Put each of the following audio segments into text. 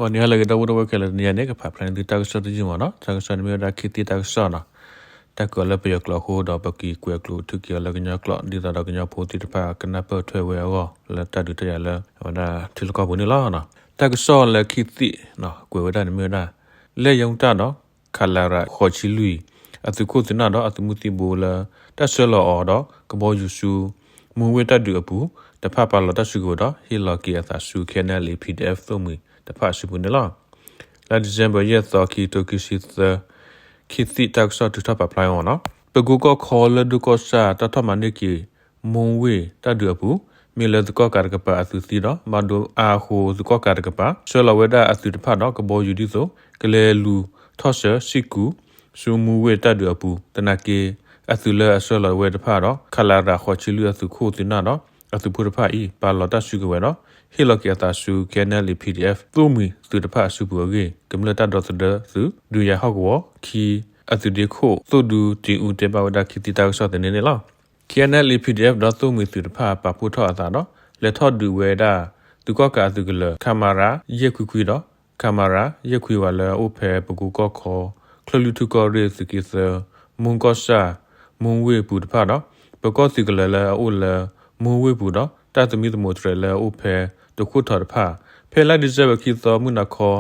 ဂီၤနံၤဟါလၢအဂ့ၤ ဒီပုၢ်ဝဲၢ်ခဲလၢာ်, တနံၤအံၤန့ၣ် ကဖးဖျါန့ၢ်သုတၢ်ကစီၣ်တယုၢ်မးနီၤ. တၢ်ကစီၣ်န့ၣ်မ့ၢ်ဝဲဒၣ် ခေတ်သစ် တၢ်ကစီၣ်နီၤ. တၢ်ကွဲးအီၤလၢပယီၤကျိာ်အဃိဒီး ပက့ၤကွဲးကျိာ်ထုးက့ၤအီၤလၢကညီကျိာ် ဒ်သိးဒီးကညီဖိသ့ၣ်တဖၣ်ကနၢ်ပၢၢ်ထွဲဝဲအဂီၢ် လၢတၢ်ဒုးတၢ်ယၤလၢအဝဲဒၣ်ထံလီၢ်ကီၢ်ပူၤန့ၣ်လီၤ. တၢ်ကစီၣ်လၢ ခေတ်သစ် ကွဲးဝဲဒၣ်န့ၣ်မ့ၢ်ဝဲဒၣ် လၢယဲမတၢ်ဒီး ခလရ ဃိးဆံလွံၢ် အသုးခိၣ်သုးနၢ်ဒီးအသုးမုၢ်သံၣ်ဘိလၢ တၢ်ဆှၢလီၤအီၤဒီးကဘီယူၤဆူ မူဝ့ၢ်တၢ်ဒုးအပူၤ တဖၣ်ပာ်လီၤတၢ်စုကဝဲၤဒီး ဟ့ၣ်လီၤက့ၤအသးဆူ KNLA PDF သိၣ်မှံၤတဖၣ်အစုပူၤန့ၣ်လီၤ. လါ December ယဲၢ်သီ ခံကထိခံဆံသၢ ခေတ်သစ် တၢ်ကစီၣ်ထုးထီၣ်ပာ်ဖျါဝဲမးနီၤ. ပကိကီၢ်ခီလၢၢ်ဒိၣ်ကီၢ်ဆၣ် တၢ်ထီၣ်မၤန့ၢ်က့ၤ မူဝ့ၢ်တၢ်ဒုးအပူၤ မ့ၢ်လၢသုးကီၣ်ကးတကပၤအသုးသံဒီး ဘၣ်ဒိအါအဃိ သုးကီၣ်ကးတကပၤ ဆှၢလီၤဝဲဒၣ်အသုးတဖၣ်ဒီးကဘီယူၤဒ်သိး ကလဲၤလူၤထီၣ်စၢၤစ့ၢ်ကီး ဆူမူဝ့ၢ်တၢ်ဒုးအပူၤ သနာ်က့ အသုးလၢအဆှၢလီၤဝဲတဖၣ်ဒီး ခလရ ဃိးဆံလွံၢ် အသုးခိၣ်သုးနၢ်ဒီး အသုးဖိတဖၣ်အံၤ ပာ်လီၤတၢ်စုကဝဲၤဒီး ဟ့ၣ်လီၤက့ၤအသးဆူ KNLA PDF သိၣ်မှံၤသုးတဖၣ်အစုပူၤအဂ့ၢ် ကမျၢၢ်တၢ်ဒီသဒၢသုး ဒုးယၤဟီၣ်ကဝီၤခံ အသုးဒ့ခိၣ် သိၣ်ဒူတ့အူ တဲဘၣ်ဝဲဒၣ် ခေတ်သစ် တၢ်ကစီၣ်သန့န့ၣ်လီၤ. KNLA PDF ဒီးသိၣ်မှံၤသုးတဖၣ် ပာ်ဖှိၣ်ထီၣ်အသးဒီး လဲၤထီၣ်ဒုးဝဲဒၣ် သုးကီၣ်ကးအသုးကလၢၤ ခမရ ယဲၢ်ခွံခွံဒီး ခမရ ယဲၢ်ခွံဝး လၢအအိၣ်ဖဲပကိကီၢ်ခီ ချၢၣ်လွံၢ်ထူၣ်ကီၢ်ရ့ၣ် သုးက့သၢ မူကီၢ်ဆၣ် မူဝ့ၢ်ပူၤတဖၣ်ဒီး ပကီၢ်သုးကလၢၤလၢအအိၣ်လၢ မူဝ့ၢ်ပူၤဒီး တၢ်သမံသမိးတြဲၤလၢအအိၣ်ဖဲတခိၣ်ထီးတဖၣ် ဖဲလါ December ခံသီ မုၢ်နၤခီ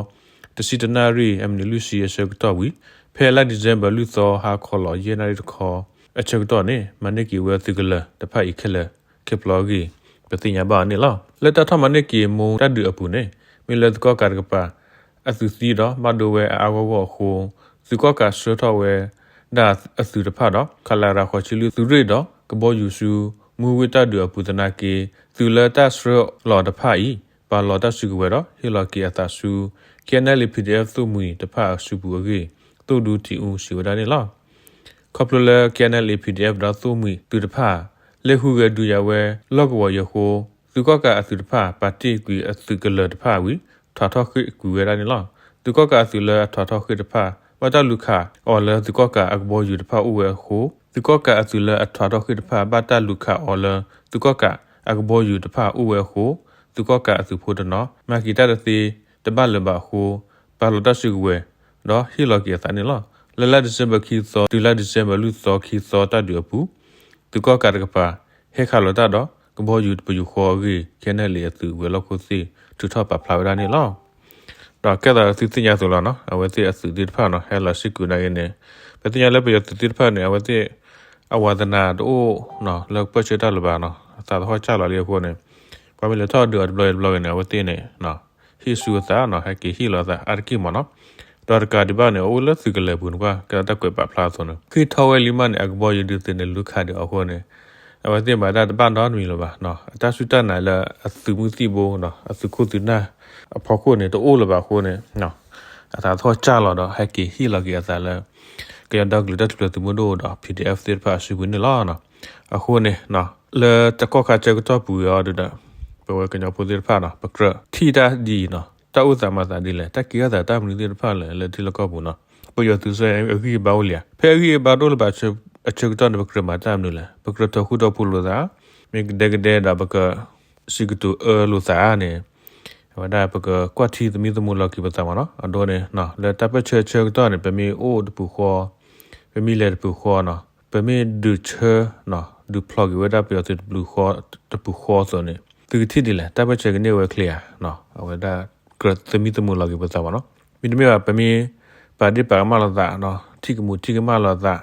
တဆံတနၣ်ရံၣ် အမံးနံးလွံၢ်ဆံအဆၢကတီၢ်ဝံၤ ဖဲလါ December လွံၢ်သီ ဟါခီလီၤ ယဲၢ်နၣ်ရံၣ်တခီ အဆၢကတီၢ်န့ၣ် မၤန့ၢ်က့ၤဝဲသုးကလၢၤတဖၣ်အံၤခဲလၢာ် ခဲဖျိအဂ့ၢ် ပသ့ၣ်ညါဘၣ်အီၤန့ၣ်လီၤ. လၢတၢ်ထီၣ်မၤန့ၢ်က့ၤမူတၢ်ဒုးအပူၤန့ၣ် မ့ၢ်လၢသုးကီၣ်ကးတကပၤ အသုးသံဒီးဘၣ်ဒိဝဲအါဂီၢ်ဂီၢ်အဃိ သုးကီၣ်ကးဆှၢထီၣ်ဝဲဒၣ်အသုးတဖၣ်ဒီး ခလရ ဃိးဆံလွံၢ် သုးရ့ၣ်ဒီးကဘီယူၤဆူ မူဝ့ၢ်တၢ်ဒုးအပူၤသနာ်က့ သုးလၢတၢ်ဆှၢလီၤတဖၣ်အံၤ ပာ်လီၤတၢ်စုကဝဲၤဒီး ဟ့ၣ်လီၤက့ၤအသးဆူ KNLA PDF သိၣ်မှံၤတဖၣ်အစုပူၤအဂ့ၢ် သိၣ်ဒူတ့အူ စံးဝဲဒၣ်န့ၣ်လီၤ. ခီဖျိလၢ KNLA PDF ဒီးသိၣ်မှံၤသုးတဖၣ် လဲၤဟူးဂဲၤဒုးယၤဝဲလီၢ်ကဝီၤအံၤအဃိ သုးကီၣ်ကးအသုးတဖၣ် ပာ်တ့ၢ်ကွံာ်အသုးကလၢၤတဖၣ်ဝံၤ ထွဲထီၣ်ဃ့ၢ်ကွံာ်ဝဲဒၣ်န့ၣ်လီၤ. သုးကီၣ်ကးအသုးလၢအထွဲထီၣ်ဃ့ၢ်တဖၣ် ဘၣ်တၢ်လူၤခးအီၤလၢသုးကီၣ်ကးအကဘီယူၤတဖၣ်အိၣ်ဝဲအဃိ သုးကီၣ်ကးအသုးလၢအထွဲထီၣ်ဃ့ၢ်တဖၣ် ဘၣ်တၢ်လူၤခးအီၤလၢသုးကီၣ်ကးအကဘီယူၤတဖၣ်အိၣ်ဝဲအဃိ သုးကီၣ်ကးအသုးဖိတနီၤ မၤက့ၤတၢ်တသ့တဘၣ်လၢၤဘၣ်အဃိ ပာ်လီၤတၢ်စုကဝဲၤ ဒီးဟ့ၣ်လီၤက့ၤအသးန့ၣ်လီၤ. လၢလါ December ခံသီ တုၤလါ December လွံၢ်သီ ခံသီ တၢ်ဒုးအပူၤ သုးကီၣ်ကးတကပၤ ဟဲခးလီၤတၢ်ဒီး ကဘီယူၤတပယူာ်ဃီအဂ့ၢ် KNLA အသုးဝဲၤလီၢ်ခိၣ်သ့ၣ် ထုးထီၣ်ပာ်ဖျါဝဲဒၣ်န့ၣ်လီၤ. ဒီးကဲသးသုသ့ၣ်ညါအသိးလီၤနီၤ အဝဲသ့ၣ်အသုးသ့ၣ်တဖၣ်နီၤ ဟဲလီၤစ့ၢ်ကီးနာ်က့န့ၣ် ပသ့ၣ်ညါလၢပယီၤသုးသ့ၣ်တဖၣ်န့ၣ် အဝဲသ့ၣ် အဝၤသနာ်တအိၣ်နီၤ လၢပၢၢ်ဆၢတၢ်လၢၤဘၣ်နီၤ အသးသဟီၣ်စၢ်လီၤလံအဃိန့ၣ် ပှၤမ့ၢ်လဲၤထီၣ်ဒုးအီၤတဘျီအံၤတဘျီဂ့ၤန့ၣ် အဝဲသ့ၣ်န့ၣ် ဟ့ၣ်ဆူအသးနီၤ ဟဲက့ၤဟ့ၣ်လီၤအသးအါတက့ၢ်မးနီၤ. ဒီးတကးဒံးဘၣ်န့ၣ် အအိၣ်လၢသုးကလၢၤပူၤန့ၣ်ကွၢ် ကဲသးတၢ်ကွဲးပာ်ဖျါအသိးန့ၣ် ဃ့ၢ်ထီၣ်ဝဲလံမးန့ၣ် အကဘီယူၤဒုးသုးန့ၣ် လူၤခးဒံးအီၤအဃိန့ၣ် အဝဲသ့ၣ်မၤတၢ်တဘၣ်နီတမံၤလၢၤဘၣ်နီၤ အတၢ်စူၢ်တၢ်နာ်လၢအသုးမုၢ်သံၣ်ဘိနီၤ အသုးခိၣ်သုးနၢ်အဖီခိၣ်န့ၣ် တအိၣ်လၢၤဘၣ်အဃိန့ၣ် အသးသဟီၣ်စၢ်လီၤဒီး ဟဲက့ၤဟ့ၣ်လီၤက့ၤအသးလၢ ကညီဒီကလုာ်တၢ်ထူၣ်ဖျဲးသုးမုၢ်ဒိၣ်ဒီး PDF သ့ၣ်တဖၣ်အစုပူၤန့ၣ်လီၤ. အဃိန့ၣ် လၢတကီၢ်ခါဆၢကတီၢ်ပူၤအံၤဒီး ပဝဲကညီဖိသ့ၣ်တဖၣ်နီၤ ပကြၢးထံၣ်တၢ်ဒ်အံၤနီၤ တၢ်အိၣ်သးမၤသးဒ်လဲၣ် တၢ်ကဲထီၣ်သးတၢ်မနုၤသ့ၣ်တဖၣ်လဲၣ် လၢထံလီၢ်ကီၢ်ပူၤနီၤ ပယီၤသုးစ့ၢ်အဂံၢ်အဘါအိၣ်လံဧါ ဖဲအဂံၢ်အဘါတအိၣ်လၢၤဘၣ်အဆၢကတီၢ်န့ၣ် ပကြၢးမၤတၢ်မနုၤလဲၣ် ပကြၢးထီၣ်ဃူထီၣ်ဖိးလိာ်သး မ့ၢ်ကဒဲကဒဲဒီးပက စံးကတိၤအၢလိာ်သးန့ၣ် အဝဲဒၣ်ပကကွၢ်ထံသမံသမိးလီၤက့ၤပသးမးနီၤ အဒိန့ၣ် လၢတၢ်ပၢၢ်ဆၢဆၢကတီၢ်န့ၣ် ပမ့ၢ်အိၣ်တပူၤဃီ ပမ့ၢ်လဲၤတပူၤဃီနီၤ ပမ့ၢ်ဒုးဆၢ ဒုးဖျိးက့ၤဝဲဒၣ်ပယီၤသုးတပူၤဃီအသိးန့ၣ် သုကထံၣ်ဒ်လဲၣ် တၢ်ပၢၢ်ဆၢကန့ၢ်ဝဲချ့ဧါ အဝဲဒၣ်ကြၢးသမံသမိးလီၤက့ၤပသးမးနီၤ မ့တမ့ၢ်ဘၣ် ပမ့ၢ်ပာ်ဒ့ၣ်ပာ်ကမၣ်လိာ်သး ထံၣ်ကမူးထံၣ်ကမၣ်လိာ်သး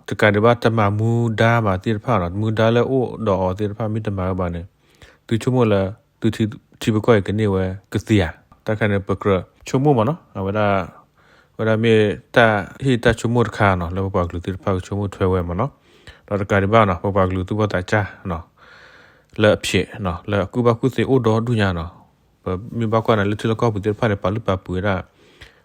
ဒီးတကးဒံးဘၣ်တမၤမူဒါမးသ့ၣ်တဖၣ်နီၤ မူဒါလၢအိၣ်ဒီးအီၤသ့ၣ်တဖၣ်မ့ၢ်တမၤဝဲဘၣ်န့ၣ် သုဆိကမိၣ်လၢ သုထံပကီၢ်အံၤကန့ၢ်ဝဲကသ့ဧါ တၢ်ခါန့ၣ် ပကြၢးဆိကမိၣ်မးနီၤ အဝဲဒၣ် ဝဲဒၣ်မ့ၢ်တၢ်ဟ့ၣ်တၢ်ဆိကမိၣ်တခါနီၤ လၢပပှၤကလုာ်သ့ၣ်တဖၣ်ကဆိကမိၣ်ထွဲဝဲမးနီၤ ဒီးတကးဒံးဘၣ်နီၤ ပပှၤကလုာ်သူၣ်ဘီၣ်သးစၢ် လၢအဖျဲး လၢအကူၣ်ဘၣ်ကူၣ်သ့အိၣ်ဒီဒူၣ်ညါနီၤ ပမ့ၢ်ဘၣ်ကွၢ်န့ၣ်လၢထံလီၢ်ကီၢ်ပူၤသ့ၣ်တဖၣ်န့ၣ် ပာ်လုၢ်ပာ်ပှ့ၤဝဲဒၣ်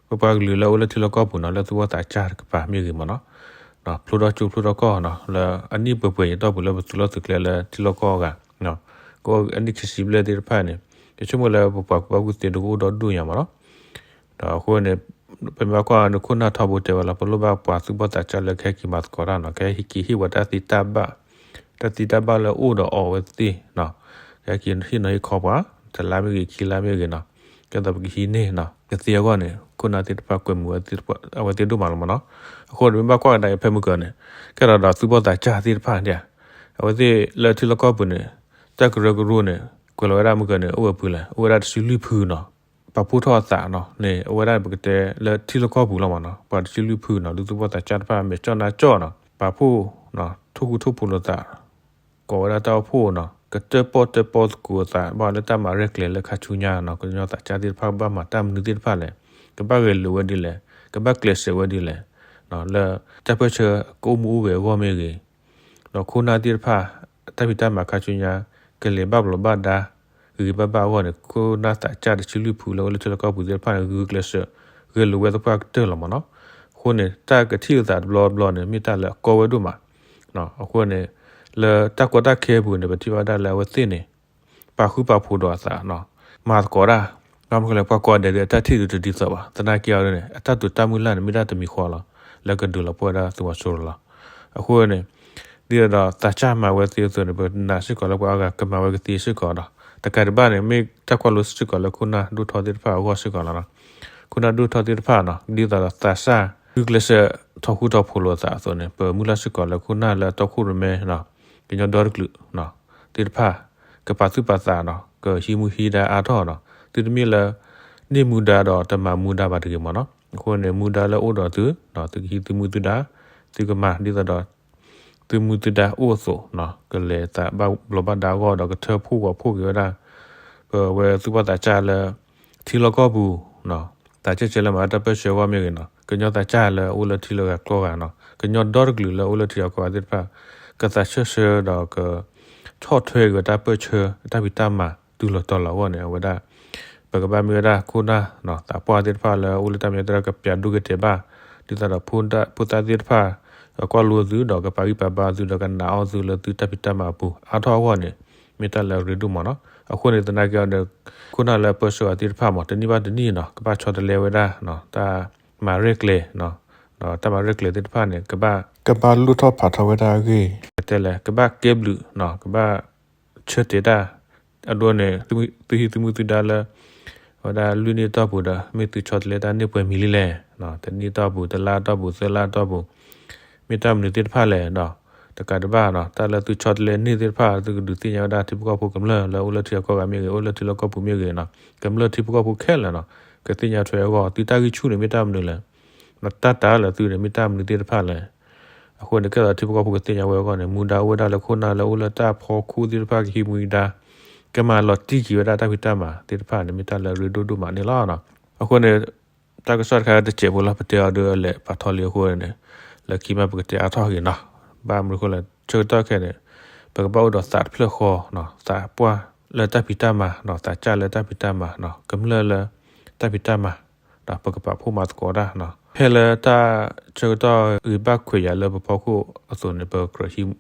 ပပှၤကလုာ်လၢအိၣ်လၢထံလီၢ်ကီၢ်ပူၤနီၤ လၢသူၣ်ဘီၣ်သးစၢ်တကပၤမ့ၢ်ဂ့ၤမးနီၤ ဖျိထီၣ်ကၠိဖျိထီၣ်ကီၢ်နီၤ လၢအနံၣ်ပှဲၤပှဲၤအံၤအတီၢ်ပူၤလၢပသုးလီၢ်သုးကျဲလၢထံလီၢ်ကီၢ်အဂၤ ကအိၣ်အနံၣ်ခံဆံဘျဲၣ်သ့ၣ်တဖၣ်န့ၣ် ယဆိကမိၣ်လၢပပှၤကူၣ်ဘၣ်ကူၣ်သ့ဒီးကအိၣ်ဒီဒူၣ်ညါမးနီၤ ဒီးအဃိန့ၣ် ပမ့ၢ်ဘၣ်ကွၢ်န့ၣ် ခိၣ်နၢ်ထီဘိတဲဝဲလီၤ ပလိၣ်ဘၣ်ပှၤသူၣ်ဘီၣ်သးစၢ်လၢကဟဲက့ၤမၤသကိးတၢ်နီၤ ကဟဲက့ၤဟ့ၣ်ပှၤတၢ်သ့တၢ်ဘၣ် တၢ်သ့တၢ်ဘၣ်လၢအိၣ်ဒီးအီၤဝဲသ့ၣ်နီၤ ကဟဲက့ၤဟ့ၣ်နီၤဟ့ၣ်ခီပှၤ တလါမ့ၢ်ဂ့ၤ ခံလါမ့ၢ်ဂ့ၤနီၤ ကဲသိးပကဟံးန့ၢ်နီၤ ကသ့အဂီၢ်န့ၣ် ခိၣ်နၢ်သ့ၣ်တဖၣ်ကွဲမုာ်ဝဲသ့ၣ်တဖၣ် အဝဲသ့ၣ်ဒိၣ်မးလီၤမးနီၤ. အဃိန့ၣ် မ့ၢ်ဘၣ်ကွၢ်ကဒါအံၤဖဲမုၢ်ကၢၤန့ၣ် ကဲဒီးဒီးသုးဘီၣ်သးစၢ်သ့ၣ်တဖၣ်ဒၣ် အဝဲသ့ၣ်လၢထံလီၢ်ကီၢ်ပူၤန့ၣ် တၢ်ကရၢကရိန့ၣ် ကွဲးလီၤဝဲဒၣ်မုၢ်ကၢၤန့ၣ် အိၣ်ဝဲဖုလဲၣ် အိၣ်ဝဲဒၣ်တဆံလွံၢ်ဖုနီၤ. ပာ်ဖှိၣ်ထီၣ်အသးနီၤန့ၣ် အဝဲဒၣ်ပကတဲလၢထံလီၢ်ကီၢ်ပူၤလီၤမးနီၤ ပှၤတဆံလွံၢ်ဖုနီၤ ဒုးသုးဘီၣ်သးစၢ်တဖၣ် မဲာ်ကၠီၣ်နါကၠီၣ်နီၤ ပာ်ဖှိၣ် ထိၣ်ဃူထိၣ်ဖိးလိာ်သး ကိးဝဲဒၣ်တၢ်အိၣ်ဖှိၣ်နီၤ ကတၢၣ်ပီၣ်တၢၣ်ပီသကိးအသး ဘၣ်လၢတၢ်မၤရဲၣ်ကျဲၤလၢခါဆူညါနီၤ ကညီသးစၢ်သ့ၣ်တဖၣ်ကဘၣ်မၤတၢ်မနုၤသ့ၣ်တဖၣ်လဲၣ် ကဘၣ်ဂဲၤလိာ်ဝဲဒ်လဲၣ် ကဘၣ်ကျဲးစၢးဝဲဒ်လဲၣ် လၢတၢ်ပၢၢ်ဆၢကအိၣ်မူအိၣ်ဂဲၤအဂီၢ်မ့ၢ်ဂ့ၤ ဒီးခိၣ်နၢ်သ့ၣ်တဖၣ် တၢ်ဖံးတၢ်မၤခါဆူညါ ကလဲၤဘၣ်ဘျီးဘၣ်ဒါ ဂ့ၤဘၣ်ဘၣ်အဂီၢ်န့ၣ် ခိၣ်နၢ်သးစၢ်တဆံလွံၢ်ဖုလၢအိၣ်လၢထံလီၢ်ကီၢ်ပူၤသ့ၣ်တဖၣ်န့ၣ် ဂုာ်ကျဲးစၢး ဂဲၤလိာ်ဝဲသပှၢ်ကတၢၢ်လီၤမးနီၤ. အဃိန့ၣ် တၢ်ကထံၣ်လိာ်သးတဘျီဘျီန့ၣ် မ့ၢ်တၢ်လၢအကီဝဲဒိၣ်မး အဃိန့ၣ် လၢတၢ်ကီတၢ်ခဲအပူၤန့ၣ် ပထံၣ်ဘၣ်ဒၣ်လၢအဝဲသ့ၣ်န့ၣ် ပာ်ဃုာ်ပာ်ဖိးဒီးအသးနီၤ မၤသကိးတၢ် ဘၣ်မနုၤလဲၣ် ပှၤကိးဂၤဒဲးဒီး အတၢ်ထံၣ်ဒုးတဒ်သိးဘၣ် သနာ်က့အီၤန့ၣ် အတၢ်တိာ်တၢ်မုၢ်လၢ်န့ၣ် မ့ၢ်ဒၣ်တမံၤဃီလီၤ လၢကဒုးလီၤပှီၢ်ဝဲဒၣ်သုးမီၤစိရိၤလီၤ. အဃိန့ၣ် ဒ်သိးဒီးသးစၢ်မၤဝဲသ့အသိးန့ၣ် ပနာ်စ့ၢ်ကီးလၢပှၤအါဂၤကမၤဝဲကသ့စ့ၢ်ကီးဒီး တကးဒံးဘၣ်န့ၣ် မ့ၢ်တၢ်ကွၢ်လိစ့ၢ်ကီးလၢခိၣ်နၢ်ဒိၣ်ထီသ့ၣ်တဖၣ်အဂီၢ်စ့ၢ်ကီးလီၤ. ခိၣ်နၢ်ဒိၣ်ထီသ့ၣ်တဖၣ်နီၤ ဒ်သိးဒီးသးစၢ် ဂုာ်ကျဲးစၢး ထီၣ်ဃူထီၣ်ဖိးလိာ်သးအသိးန့ၣ် ပမုၢ်လၢ်စ့ၢ်ကီးလၢခိၣ်နၢ်လၢအတီခိၣ်ရိၣ်မဲ ကညီဒီတကလုာ် သ့ၣ်တဖၣ် ကပာ်သူၣ်ပာ်သးနီၤ ကဟံးမူဟံးဒါအါထီၣ်နီၤ သုတမ့ၢ်လၢ န့ၢ်မူဒါဒီးတမၤမူဒါဘၣ်တဂ့ၤမးနီၤ. အဃိန့ၣ် မူဒါလၢအအိၣ်ဒီးသု သုကဟံးသုမူသုဒါ သုကမၤဒ်သိးဒီး သုမူသုဒါအိၣ်အသိးနီၤ ကလဲၤသးဘၣ်ဘျီးဘၣ်ဒါအဂီၢ်ဒီး ကထၢဖှိၣ်ပှၤဖှိၣ်က့ၤဝဲဒၣ် ပဝဲသုးဘီၣ်သးစၢ်လၢ ထံလီၢ်ကီၢ်ပူၤ သးစၢ်ကဲလၢမၤတၢ်ပၢၢ်ဆၢအဂီၢ်မ့ၢ်ဂ့ၤနီၤ ကညီသးစၢ်လၢအအိၣ်လၢထံလီၢ်ဂၤကျီဂၤနီၤ ကညီဒီတကလုာ်လၢအအိၣ်လၢထံဂၤကီၢ်ဂၤသ့ၣ်တဖၣ် ကသးဆၢဆၢဒီးက ဆီၣ်ထွဲက့ၤဝဲတၢ်ပၢၢ်ဆၢ တၢ်ဖံးတၢ်မၤတုၤလီၤတီၤလီၤအဂီၢ်န့ၣ် အဝဲဒၣ် ပကဘၣ်မ့ၢ်ဝဲဒၣ်ခိၣ်နၢ် သးပှၢ်သ့ၣ်တဖၣ်လၢအအိၣ်လၢတၢ်မဲာ်ညါသ့ၣ်တဖၣ် ကပျးဒိကတဲာ်ဘၣ် ဒ်သိးဒီး ဖိသၣ်သ့ၣ်တဖၣ် ကကွၢ်လိသုဒီး ကပာ်ဂံၢ်ပာ်ဘါသုဒီးကနာ်အီၣ်သုလၢသုတၢ်ဖံးတၢ်မၤအပူၤ အါထီၣ်အဂီၢ်န့ၣ် မ့ၢ်တၢ်လၢအရ့ဒိၣ်မးနီၤ. အဃိန့ၣ် သနာ်က့အီၤဒီး ခိၣ်နၢ်လၢအပၢၢ်ဆၢအီၤသ့ၣ်တဖၣ်မး တနံၣ်ဘၣ်တနံၣ်နီၤ ကဘၣ်ဆီတလဲဝဲဒၣ် တၢ်မၤရဲၣ်ကျဲၤ ဒီးတၢ်မၤရဲၣ်ကျဲၤသ့ၣ်တဖၣ်န့ၣ် ကဘၣ် ကဘၣ်လိၣ်ထီၣ်ဖးထီဝဲဒၣ်အဂ့ၢ် တဲလဲၣ် ကဘၣ်ကဲဘျုး ကဘၣ် ဆၢတဲာ်တၢ် အဒိန့ၣ် သုဟံးသုမူသုဒါလၢ အဝဲဒၣ်လွံၢ်နံၣ်အတီၢ်ပူၤဒီး မ့ၢ်သုဆီတလဲတၢ်န့ၢ်ပှဲၤမံၤလံလဲၣ်, တနံၣ်အတီၢ်ပူၤ တလါအတီၢ်ပူၤ သၢလါအတီၢ်ပူၤ မ့ၢ်တၢ်မနုၤသ့ၣ်တဖၣ်လဲၣ်ဒီး တကးဒံးဘၣ်နီၤ တၢ်လၢသုဆီတလဲန့ၢ်သ့ၣ်တဖၣ် သုကဒုးသ့ၣ်ညါဝဲဒၣ်ထံဖိကီၢ်ဖိကမျၢၢ်လၢအိၣ်လၢထံလီၢ်ကီၢ်ဂၤမ့ၢ်ဂ့ၤ အိၣ်လၢထံလီၢ်ကီၢ်ပူၤမ့ၢ်ဂ့ၤနီၤ ကမျၢၢ်ထံဖိကီၢ်ဖိခဲလၢာ်နီၤ ကသ့ၣ်ညါထွဲအဂီၢ် သုတၢ်ဂံၢ်ဆူၣ်န့ၣ်မ့ၢ်တၢ်မနုၤလဲၣ် တၢ်တာ်လၢသုန့ၣ် မ့ၢ်တၢ်မနုၤသ့ၣ်တဖၣ်လဲၣ်. အဃိန့ၣ် ကဲသိးထံဖိကီၢ်ဖိကသ့ၣ်ညါဝဲအဂီၢ်န့ၣ် မူဒါအိၣ်ဝဲဒၣ်လၢခိၣ်နၢ်လၢအိၣ်လၢတၢ်ဖီခိၣ်သ့ၣ်တဖၣ်ကဟံးမူဒါ ကမၤလီၤတံၢ်က့ၤဝဲဒၣ်တၢ်ဖံးတၢ်မၤသ့ၣ်တဖၣ်န့ၣ် မ့ၢ်တၢ်လၢအရ့ဒိၣ်ဒိၣ်မးန့ၣ်လီၤ. အဃိန့ၣ် တၢ်ကစီၣ်တခါတစဲးဖိလီၤ ပတဲအီၤဒ်အလဲၤပာ်ထီၣ်လံအဃိန့ၣ် လၢခံမးပကတဲအါထီၣ်က့ၤနီၤ ဘၣ်မနုၤအဃိလဲၣ် ဆၢကတီၢ်ခဲအံၤန့ၣ် ပကဘၣ်အိၣ်ဒီးသးတဖျၢၣ်ဃီ သးပှၢ်လၢတၢ်ဖံးတၢ်မၤ သးစၢ်လၢတၢ်ဖံးတၢ်မၤ ကမျၢၢ်လၢတၢ်ဖံးတၢ်မၤ ဒီးပကပာ်ဖှိၣ်မၤသကိးတၢ် ဖဲလၢတၢ်ဆၢကတီၢ်ဂ့ၤဘၣ်ခွဲးယာ်လၢပဖီခိၣ်အသိးန့ၣ် ပကြၢးဟံး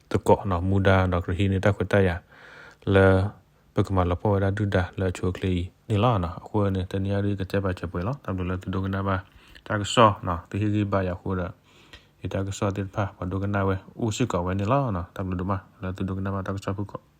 သကိးမူဒါဒီးကြၢးဟံးန့ၢ်တၢ်ခွဲးတၢ်ယာ် လၢပကမၤလီၤပှီၢ်ဝဲဒၣ်ဒုၣ်ဒါလၢအဆိအချ့အံၤန့ၣ်လီၤ. အဃိန့ၣ် တနံၤအံၤဒ်ကတဲဘၣ်စၢၤပှဲၤလီၤ တၢ်ဘျုးလၢသုဒိကနၣ်ဘၣ် တၢ်ကစီၣ် သုဟ့ၣ်ဂံၢ်ဘါယၤအဃိဒီး ယတၢ်ကစီၣ်သ့ၣ်တဖၣ် ပှၤဒိကနၣ်ဝဲအိၣ်စ့ၢ်ကီးဝဲန့ၣ်လီၤ. တၢ်ဘျုးဒိၣ်မးလၢသုဒိကနၣ်ဘၣ်တၢ်ကစီၣ်ဖုၣ်ကိာ်